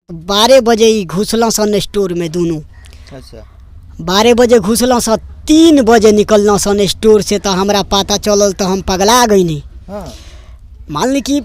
12 बजे ई घुसलहुँ सन स्टोर में दुनू। अच्छा। 12 बजे घुसलहुँ सन, 3 बजे निकललहुँ सन स्टोर से, तऽ हमरा पता चलल तऽ हम पगला गईनी। मान ली कि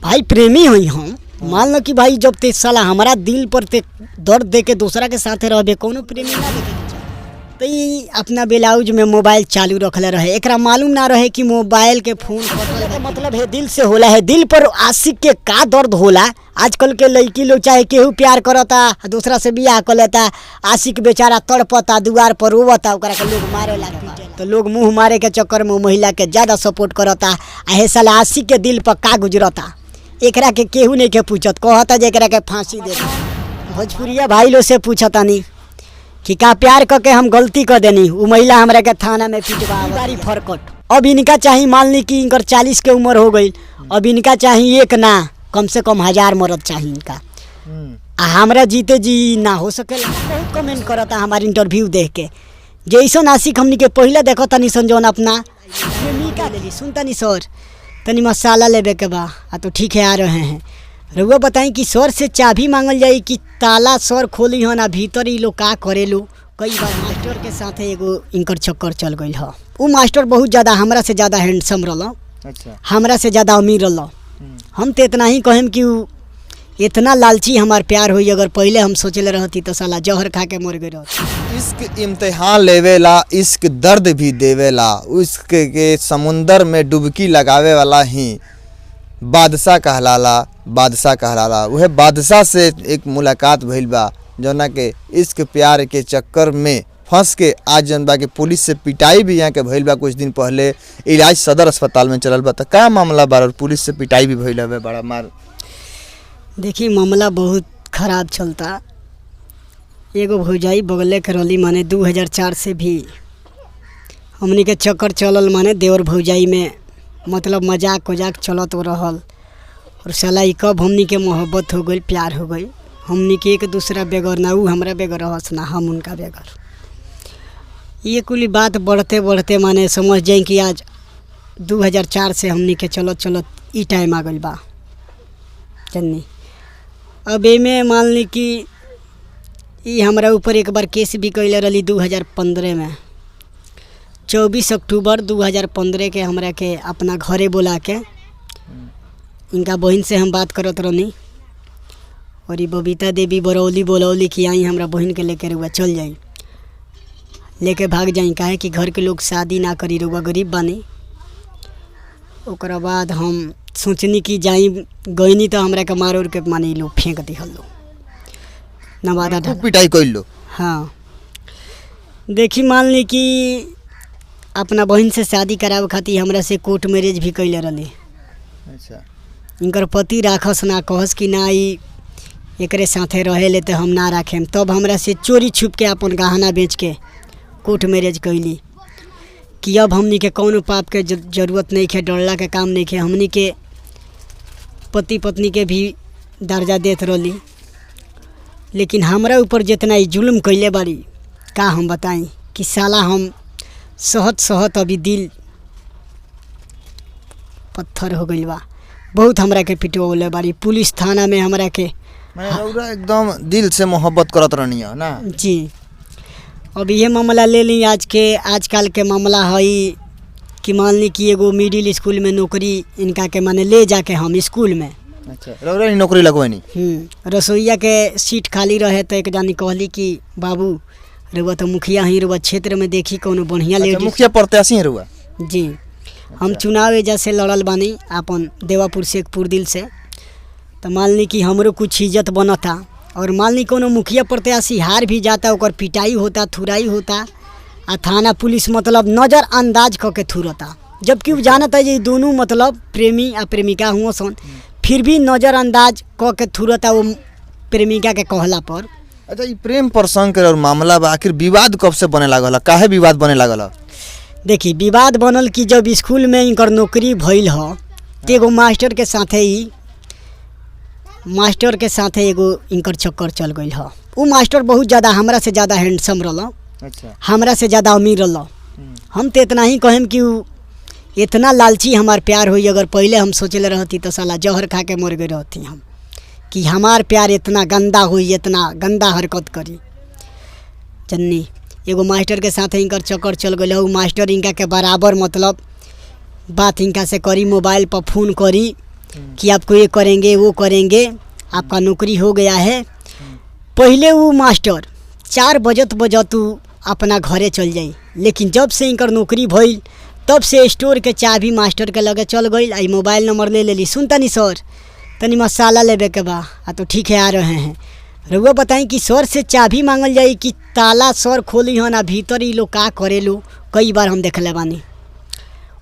भाई प्रेमी हई हम, मान लो कि भाई जब ते साला हमारा दिल पर ते दर्द दे के दूसरा के साथे रहबे, कोनो प्रेमी ना देखे के चाही। तो ई अपना ब्लाउज में मोबाइल चालू रखले रहे, एकरा मालूम ना रहे कि मोबाइल के फोन कटल के मतलब है दिल से होला है, दिल पर आशिक के का दर्द होला। आजकल के लड़की लोग चाहे केहू प्यार करता दूसरा से बियाह कर लेता, आशिक बेचारा तड़पता दुआर पर रोवता, ओकरा के लोग मारे ला तो लोग मुंह मारे के चक्कर में महिला के ज़्यादा सपोर्ट करता। आ हे साला आशिक के दिल पर का गुजरता एकरा के केहू नहीं के पूछत, कहता जे एकरा के फांसी दे। भोजपुरिया भाई लोग से पूछतानी कि का प्यार क के हम गलती कर देनी, उ महिला हमरा के थाना में पिटवा बारी फरकट। अब इनका चाही, मान ली कि इनकर 40 के उम्र हो गई, अब इनका चाही एक ना कम से कम 1000 मरद चाही इनका। आ हमरा जीते जी ना हो सकेला। बहुत कमेंट करता हमार इंटरव्यू देख के, जैसन आशिक हमनी के पहले देखो तनी सन जौन अपना प्रेमिका लेली, सुनतनी सर तनी मसाला लेबे के बा, आ तो ठीक है आ रहे हैं। रउआ बताई कि सर से चाबी मांगल जाई कि ताला सर खोली हन आ भीतर ई लोग का करेलू। कई बार मास्टर के साथे एगो इनकर चक्कर चल गई ह। उ मास्टर बहुत ज़्यादा हमरा से ज़्यादा हैंडसम रहल। अच्छा। हमरा से ज़्यादा अमीर रहल। हम तो इतना ही कहेम कि उ इतना लालची हमार प्यार होई, अगर पहले हम सोचले रहती तो साला जहर खा के मर गई रहती। इश्क इम्तिहान लेवेला, इश्क दर्द भी देवेला, इश्क के समुंदर में डुबकी लगावे वाला ही बादशाह कहलाला, बादशाह कहलाला। वह बादशाह से एक मुलाकात भइल बा जौना के इश्क प्यार के चक्कर में फंस के आज जौन बा के पुलिस से पिटाई भी यहाँ के भइल बा। कुछ दिन पहले इलाज सदर अस्पताल में चलल बा, त का मामला बा और पुलिस से पिटाई भी भइल हवे बड़ा मार। देखिए मामला बहुत ख़राब चलता। एगो भौजाई बगले के रहली, माने 2004 से भी हमनी के चक्कर चलल, माने देवर भौजाई में मतलब मजाक उजाक चलत रहल। और साला ई कब हमनी के मोहब्बत हो गई, प्यार हो गई, हमनी के एक दूसरा बेगर ना ऊ हमरा बेगर रहस ना हम उनका बेगर। ये कुल बात बढ़ते बढ़ते माने समझ जाए कि आज 2004 से हमनी के चलत चलत ई टाइम आ गइल बा जन्नी। अब एमे मान ली कि ई हमरा ऊपर एक बार केस भी कैले रही 2015 में, 24 अक्टूबर 2015 के हमरा के अपना घरे बोला के इनका बहन से हम बात करत रहनी और ई बबीता देवी बरौली बोलौली कि आई हमरा बहन के लेके रुआ चल जाई, लेके भाग जाई, काहे कि घर के लोग शादी ना करी, रुआ गरीब बानी। ओकरा बाद हम सोचनी कि जाई गईनी तो हमरा के मार उर के माने लोग फेंक दिहल लो नवादा खूब पिटाई कइल लो। हाँ देखी मान ली कि अपना बहन से शादी करावे खातिर हमरा से कोर्ट मैरिज भी कैले रही। अच्छा। इनकर पति राखस ना, कहस कि ना ई एकरे साथे रहे ले तो हम ना राखेम, तब हमरा से चोरी छुप के अपन गहना बेच के कोर्ट मैरिज कैली कि अब हमनी के कौनो पाप के जरूरत नहीं है, डरला के काम नहीं है। हमनी के पति पत्नी के भी दर्जा देत रहली, लेकिन हमरा ऊपर जितना ई जुल्म कैले बारी का हम बताई कि साला हम सहत सहत अभी दिल पत्थर हो गइल बा। बहुत हमरा के पिटवले बारी पुलिस थाना में हमरा के। माने रउरा एकदम दिल से मोहब्बत करत रहनी है ना। जी अब ये मामला ले ली आज के आजकल के मामला है कि मान ली कि एगो मिडिल स्कूल में नौकरी इनका के माने ले जाके हम स्कूल में। अच्छा। रउरा ही नौकरी लगवनी। रसोईया के सीट खाली रहे तो एक जानी कहली कि बाबू रुआ तो मुखिया ही, रुआ क्षेत्र में देखी कोनो बढ़िया अच्छा, लेडीज। मुखिया प्रत्याशी है रुआ। जी हम चुनाव एजा से लड़ल बानी अपन देवापुर शेखपुर दिल से, तो मान ली कि हमरो कुछ इज्जत बनता। और मान ली कोनो मुखिया प्रत्याशी हार भी जाता, ओकर पिटाई होता, थुराई होता, आ थाना पुलिस मतलब नज़रअंदाज कऽ के थुरता, जबकि उ जानता है जे दोनों मतलब प्रेमी आ प्रेमिका हुआ सन, फिर भी नज़रअंदाज कऽ के थुरता वो प्रेमिका के कहला पर। अच्छा, ई प्रेम प्रसंग के और मामला बा, आखिर विवाद कब से बने लागल है, काहे विवाद बने लागल है? देखी विवाद बनल कि जब स्कूल में इनकर नौकरी भइल ह तो एगो मास्टर के साथे ही मास्टर के साथे एगो इनकर चक्कर चल गई ह। उ मास्टर बहुत ज़्यादा हमरा से ज़्यादा हैंडसम रहल। अच्छा। हमरा से ज़्यादा अमीर रहल। हम तो इतना ही कहेम कि उ इतना लालची हमार प्यार होई, अगर पहले हम सोचले रहती तो साला जहर खा के मर गई रहती हम। कि हमार प्यार इतना गंदा हुई, इतना गंदा हरकत करी। जन्नी एगो मास्टर के साथ इनकर चक्कर चल गई। उ मास्टर इनका के बराबर मतलब बात इनका से करी, मोबाइल पर फोन करी कि आपको ये करेंगे वो करेंगे, आपका नौकरी हो गया है। पहले वो मास्टर 4 बजत बजत उ अपना घरे चल जाई, लेकिन जब से इनकर नौकरी भइल तब से स्टोर के चाबी मास्टर के लगे चल गई। आई मोबाइल नंबर ले लेली, सुन तनी सर तनी मसाला लेबे के बा, आ तो ठीक है आ रहे हैं। रउआ बताई कि सर से चाबी मांगल जाई कि ताला सर खोली हन आ भीतर ई लोग का करेलू। कई बार हम देखले बानी।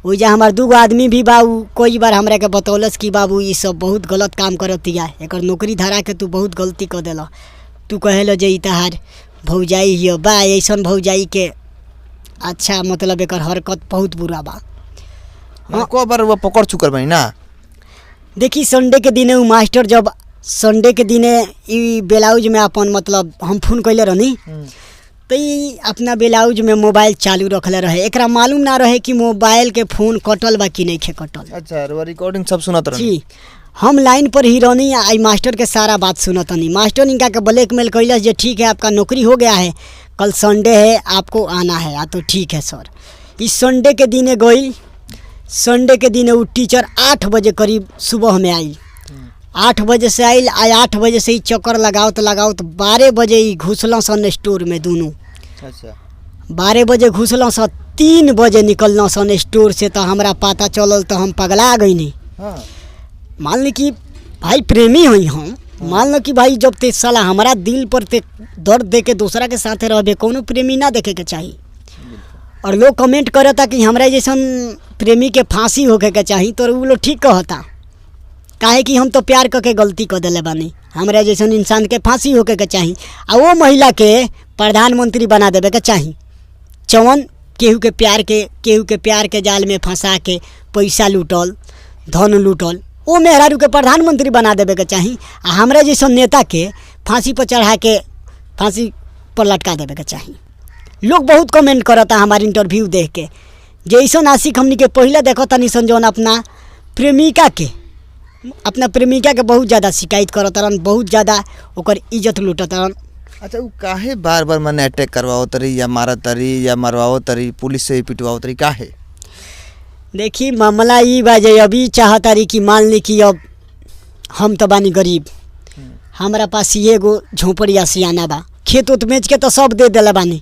ओइजा हमार 2 गो आदमी भी बा, उ कई बार हमरा के बतौलस कि बाबू ई सब बहुत गलत काम करतिया, एकर नौकरी धरा के तू बहुत गलती कर देला, तू कहेलो जे ई तहार भौजाई हियो बा, ऐसन भौजाई के अच्छा मतलब एकर हरकत बहुत बुरा बा। हाँ, को बार वो पकड़ चुकल बानी ना? देखी संडे के दिने उ मास्टर जब संडे के दिने ई ब्लाउज में अपन मतलब हम फोन कैले रहनी तो ई अपना ब्लाउज में मोबाइल चालू रखले रहे। एकरा मालूम ना रहे कि मोबाइल के फोन कटल बा कि नहीं खे कटल। अच्छा, रिकॉर्डिंग सब सुनत रहनी? जी, हम लाइन पर ही रहनी, आई मास्टर के सारा बात सुनतनी। मास्टर इनका के ब्लैकमेल कैलस जे ठीक है आपका नौकरी हो गया है, कल संडे है आपको आना है। आ तो ठीक है सर। इस संडे के दिने गई, संडे के दिन वो टीचर 8 बजे करीब सुबह में आई, 8 बजे से आयल, आई 8 बजे से ही चक्कर लगावत लगावत 12 बजे ही घुसलौं सन स्टोर में दोनों। अच्छा, 12 बजे घुसलौं सन, 3 बजे निकललौं सन स्टोर से। तो हमरा पता चलल तो हम पगला गईनी। हाँ। मान ली कि भाई प्रेमी हई हम, मान लो कि भाई जब ते साला हमारा दिल पर ते दर्द दे के दूसरा के साथे रहबे, कोनो प्रेमी ना देखे के चाही। और लोग कमेंट करता कि हमरा जैसन प्रेमी के फांसी होके के चाही, तो उ लोग ठीक कहता, काहे कि हम तो प्यार करके गलती कर दिले बानी, हमरा जैसन इंसान के फांसी होके के चाही। आ वो महिला के प्रधानमंत्री बना देवे के चाही, चवन केहू के प्यार के, केहू के प्यार के जाल में फंसा के पैसा लूटल, धन लूटल, वो मेहरारू के प्रधानमंत्री बना देवे के चाही। आ हमरा जैसन नेता के फांसी पर चढ़ा के फांसी पर लटका देवे के चाही। लोग बहुत कमेंट करता हमारे इंटरव्यू देख के, जैसन आशिक हमनी के पहले देखो तनी सन जौन अपना प्रेमिका के, अपना प्रेमिका के बहुत ज़्यादा शिकायत करत रहन, बहुत ज़्यादा ओकर इज्जत लूटत रहन। अच्छा, उ काहे बार बार मने अटैक करवाओ तरी या मारत तरी या मरवाओ तरी, पुलिस से ही पिटवाओ तरी, काहे? देखी मामला ई बा जे अभी चाहतारी कि मान ली कि अब हम तो बानी गरीब, हमरा पास एगो झोपड़ी सियाना बा, खेत उत बेच के तो सब दे दिले बानी,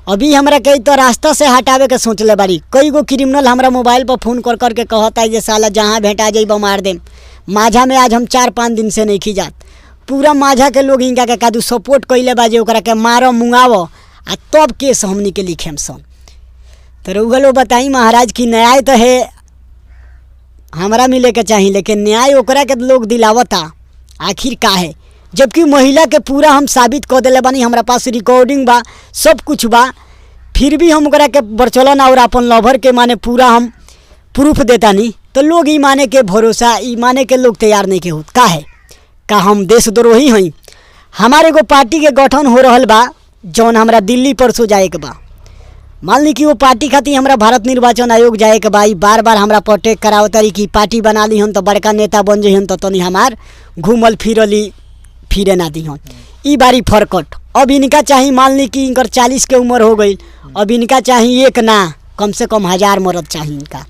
अभी हमरा कई तो रास्ता से हटावे के सोचले बारी। कई गो क्रिमिनल हमरा मोबाइल पर फोन कर करके कहता है जे साला जहाँ भेटा जाइब मार देम। माझा में आज हम 4-5 दिन से नहीं खिजात, पूरा माझा के लोग इनका के कादू सपोर्ट कैले बा जे ओकरा के मारो मुँगावो आ तब केस हमनी के लिखेम सन। तो रउआ लोग बताई महाराज कि न्याय तो है हमरा मिले के चाही, लेकिन न्याय ओकरा के लोग दिलावता आखिर का है? जबकि महिला के पूरा हम साबित कर दिले बानी, हमरा पास रिकॉर्डिंग बा, सब कुछ बा, फिर भी हम ओकरा के बरचलन और अपन लवर के माने पूरा हम प्रूफ देतानी, तो लोग ई माने के भरोसा ई माने के लोग तैयार नहीं के होत। का है का हम देशद्रोही हई? हमारे एगो पार्टी के गठन हो रहल बा जौन हमरा दिल्ली परसों जाए के बा, मान ली कि वो पार्टी खातिर हमरा भारत निर्वाचन आयोग जाए के बा, ई बार बार हमरा पर अटैक करावतारी कि पार्टी बना ली हम तो बड़का नेता बन जइहन, तो तनी हमार घूमल फिरली फिरे ना दिहन। ई बारी फरकट। अब इनका चाही, मान ली कि इनकर 40 के उम्र हो गई, अब इनका चाही एक ना कम से कम 1000 मरद चाही इनका,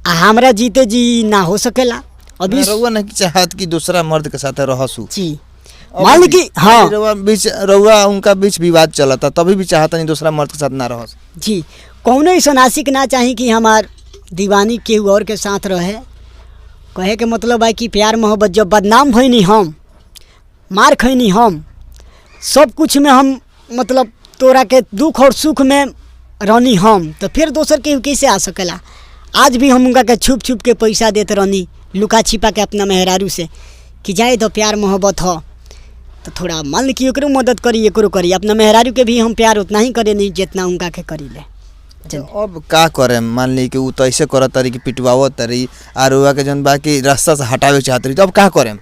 आ हमरा जीते जी ना हो सकेला। अभी रउआ नहीं चाहत कि दूसरा मर्द के साथ रहसू जी, मान ली कि हाँ रउआ बीच, रउआ उनका बीच विवाद चलता तभी भी चाहता नहीं दूसरा मर्द के साथ ना रहस जी। कौनो ऐसा आशिक ना चाही कि हमार दीवानी केहू और के साथ रहे। कहे के मतलब है कि प्यार मोहब्बत जब बदनाम भइनी हम, मार खैनी हम, सब कुछ में हम मतलब तोरा के दुख और सुख में रहनी हम, तो फिर दोसर केहू कैसे आ सकेला? आज भी हम उनका के छुप छुप के पैसा देते रहनी, लुका छिपा के अपना मेहरारू से कि जाए तो प्यार मोहब्बत हो तो थोड़ा मान ली कि एकरो मदद करी एकरो करी, अपना मेहरारू के भी हम प्यार उतना ही करे नहीं जितना उनका के करी ले। अब का करे, मान ली कि उ तो ऐसे करत तरी कि पिटवावत तरी आ रउआ के जौन बा कि रास्ता से हटावे चाहत रही, तो अब का करेम?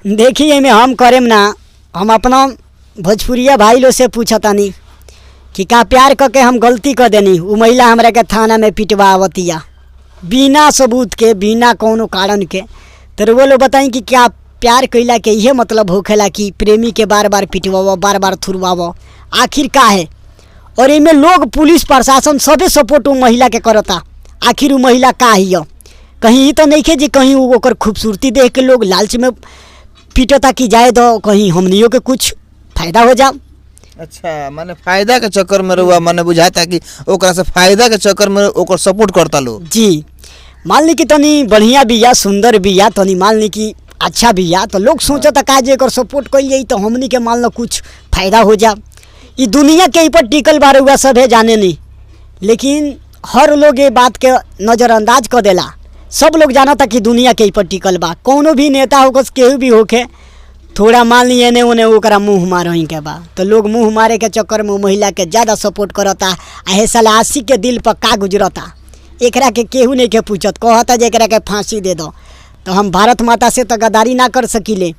देखिए एमे हम करेम ना, हम अपना भोजपुरिया भाई लोग से पूछतानी कि का प्यार करके हम गलती कर देनी, उ महिला हमरा के थाना में पिटवावतिया बिना सबूत के, बिना कोनो कारण के, तो वो लोग बताई कि क्या प्यार कैला के इहे मतलब होखेला कि प्रेमी के बार बार पिटवाव, बार बार थुरवाव, आखिर का है। और इमे लोग पुलिस प्रशासन सबे सपोर्ट उ महिला के करता। आखिर उ महिला का हिय? कहीं ई तो नइखे जे कहीं उ ओकर खूबसूरती देख के लोग लालच में पीटता कि जाए दो कहीं हमनियों के कुछ फायदा हो जा। अच्छा, माने फायदा के चक्कर में रहुआ, माने बुझाता कि ओकरा से फायदा के चक्कर में ओकर सपोर्ट करता लोग। जी, मान ली कि तनी बढ़िया बिया, सुंदर बिया, तनी मान ली कि अच्छा बिया, तो लोग सोचता का जे एकर सपोर्ट कइल जाई तो हमनी के मान लो कुछ फायदा हो जा। ई दुनिया के ऊपर टिकल बा रउआ सभे जाने नहीं, लेकिन हर लोग ये बात के नज़रअंदाज कर देला। सब लोग जानता कि दुनिया के ऊपर टिकल बा, कौनो भी नेता होकस केहू भी होखे, थोड़ा मान ली एने ओने ओकरा मुँह मारही के बा, तो लोग मुँह मारे के चक्कर में महिला के ज़्यादा सपोर्ट करता। आ हे साला आशिक के दिल पर का गुजरता एकरा के केहू नहीं के पूछत, कहता जे एकरा के फांसी दे दो। तो हम भारत माता से तो गद्दारी ना कर सकीले,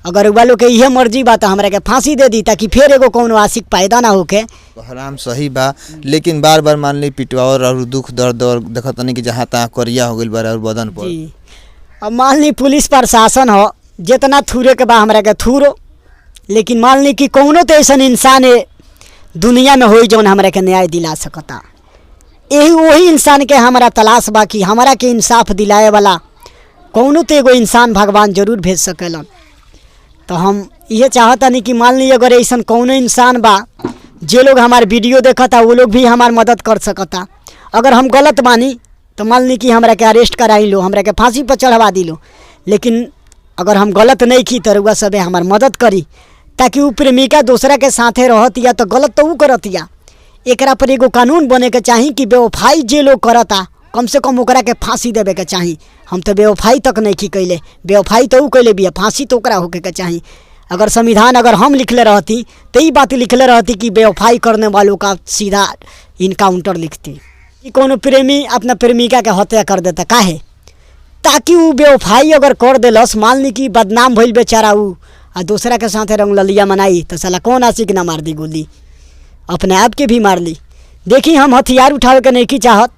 अगर उबा लोग के इहे मर्जी बा तो हमरा के फांसी दे दी ताकि फिर एगो कौनो आशिक पैदा ना होके। हराम सही बा, लेकिन बार बार मान ली पिटवाओ और दुख दर्द और देखत नहीं कि जहाँ तहाँ करिया हो गइल बा और बदन पर। जी, अब मान ली पुलिस प्रशासन हो जितना थूरे के बा हमरा के थूरो, लेकिन मान ली कि कौनो तो ऐसा इंसान है दुनिया में होई जौन हमरा के न्याय दिला सकता। यही वही इंसान के हमारा तलाश बा कि हमरा के इंसाफ दिलाए वाला कौनो तो एगो इंसान भगवान जरूर भेज सकेलन। तो हम ये चाहता नहीं कि मान ली अगर ऐसा कौनो इंसान बा जे लोग हमार वीडियो देखता वो लोग भी हमार मदद कर सकता। अगर हम गलत बानी तो मान ली कि हमरा के अरेस्ट कराई लो, हमरा के फांसी पर चढ़वा दिलो, लेकिन अगर हम गलत नहीं की तो रउआ सबे हमार मदद करी ताकि उ प्रेमिका दूसरा के साथे रहत या तो गलत तो उ करत या। एकरा पर एगो कानून बने के चाही कि बेवफाई जे लोग करता कम से कम ओकरा के फांसी देवे के चाही। हम तो बेवफाई तक नहीं की कैले, बेवफाई तो उ कैले बिया, फांसी तो ओकरा होके के चाही। अगर संविधान अगर हम लिखले रहती तो ई बात लिखले रहती कि बेवफाई करने वालों का सीधा इनकाउंटर लिखती। कि कोनो प्रेमी अपना प्रेमिका के हत्या कर देता काहे? ताकि उ बेवफाई अगर कर देलस, मान ली कि बदनाम भइल बेचारा उ आ दूसरा के साथे रंग ललिया मनाई तो साला कौन आशिक ना मार दी गोली, अपने आप के भी मार ली। देखी हम हथियार उठावे के नहीं चाहत,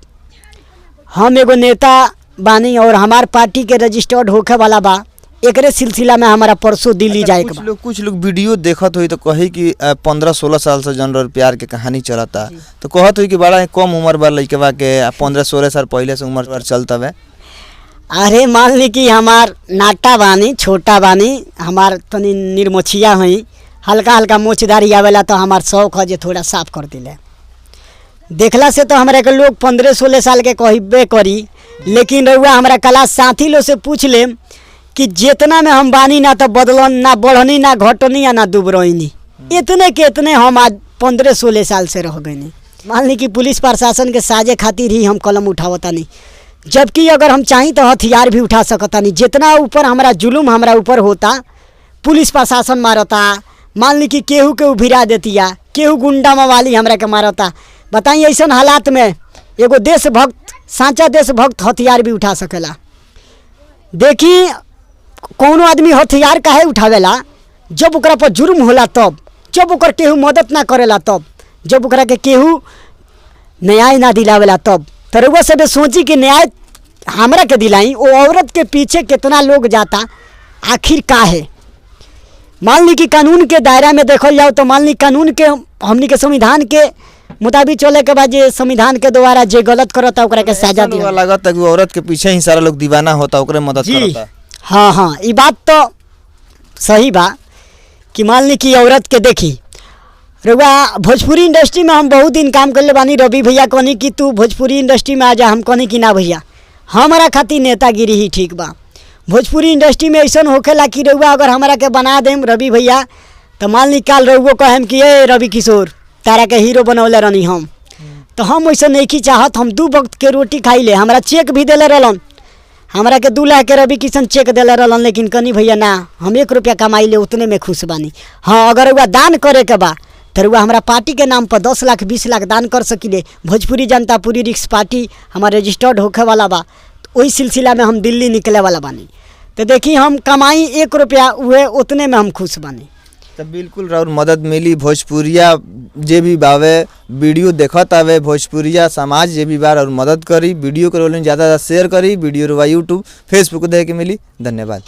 हम एगो नेता बानी और हमार पार्टी के रजिस्टर्ड होखे वाला बा, एकरे सिलसिला में हमारा परसों दिल्ली जाए के बा। कुछ लोग वीडियो देखत होई तो कही कि 15-16 साल से जनरल प्यार के कहानी चलता, तो कहत होई कि बड़ा कम उम्र बा लइकवा के, 15-16 साल पहले से उम्र पर चलता बे। अरे मान ली कि हमार नाटा बानी, छोटा बानी, हमार तनी निर्मोछिया हई, हल्का हल्का मोछदारी आवेला तो हमार शौक है जे थोड़ा साफ कर दिले। देखला से तो हमरा के लोग 15-16 साल के कहबे करी, लेकिन रउआ हमरा क्लास साथी लोग से पूछ लेम कि जितना में हम बानी ना तो बदलन ना बढ़नी ना घटनी या ना दुबरनी, इतने के इतने हम आज 15-16 साल से रह गईनी। मान ली कि पुलिस प्रशासन के साजे खातिर ही हम कलम उठावतानी, जबकि अगर हम चाही तो हथियार भी उठा सकतानी। जितना ऊपर हमारा जुलूम हमरा ऊपर होता, पुलिस प्रशासन मारता, मान ली कि केहू के उभिरा देतिया, केहू गुंडा मवाली हमरा के मारता। बताई ऐसा हालात में एगो देशभक्त, साँचा देशभक्त हथियार भी उठा सकेला। देखी कौनो आदमी हथियार काहे उठावेला? जब ओकरा पर जुर्म होला तब, जब ओकर केहू मदद ना करेला तब, जब ओकरा के केहू न्याय ना दिलावेला तब। तो रउआ सब सोची कि न्याय हमरा के दिलाई, वो औरत के पीछे कितना लोग जाता, आखिर का है? मान ली कि कानून के दायरा में देखल जाओ तो मान ली कानून के हमनी के संविधान के मुताबिक चले के बाद जे संविधान के द्वारा जे गलत करता ओकरा के सजा दिया। लागत है कि औरत के पीछे ही सारा लोग दीवाना होता, ओकरे मदद करता। हाँ हाँ, ये बात तो सही बा कि मान ली कि औरत के देखी रउआ भोजपुरी इंडस्ट्री में हम बहुत दिन काम करले बानी। रवि भैया कहनी कि तू भोजपुरी इंडस्ट्री में आ जा, हम कहनी कि ना भैया हमारा खातिर नेतागिरी ही ठीक बा। भोजपुरी इंडस्ट्री में ऐसा होखेला कि रउआ अगर हमरा के बना देम रवि भैया तो मान ली काल रउओ कहेम कि ए रवि किशोर तारा के हीरो बनौले रहनी हम, तो हम वैसे नहीं चाहत। हम 2 वक्त के रोटी खाई ले, हमरा चेक भी दिले रहलन, हमरा के 2 लाख के रवि किशन चेक दिले रहलन, लेकिन कनी भैया ना हम 1 रुपया कमाई ले उतने में खुश बानी। हाँ, अगर रउआ दान करे के बा तो रउआ हमरा पार्टी के नाम पर 10 लाख 20 लाख दान कर सकिले। भोजपुरी जनता पूरी रिक्स पार्टी हमार रजिस्टर्ड होखे वाला बा, वही सिलसिला में हम दिल्ली निकले वाला बानी। तो देखी हम कमाई 1 रुपया उहे उतने में हम खुश बानी। तो बिल्कुल राउर मदद मिली। भोजपुरिया जे भी बावे वीडियो देखत आवे, भोजपुरिया समाज जे भी बार और मदद करी, वीडियो के रोलिंग ज़्यादा ज़्यादा शेयर करी, वीडियो रुआ यूट्यूब फेसबुक देखे के मिली। धन्यवाद।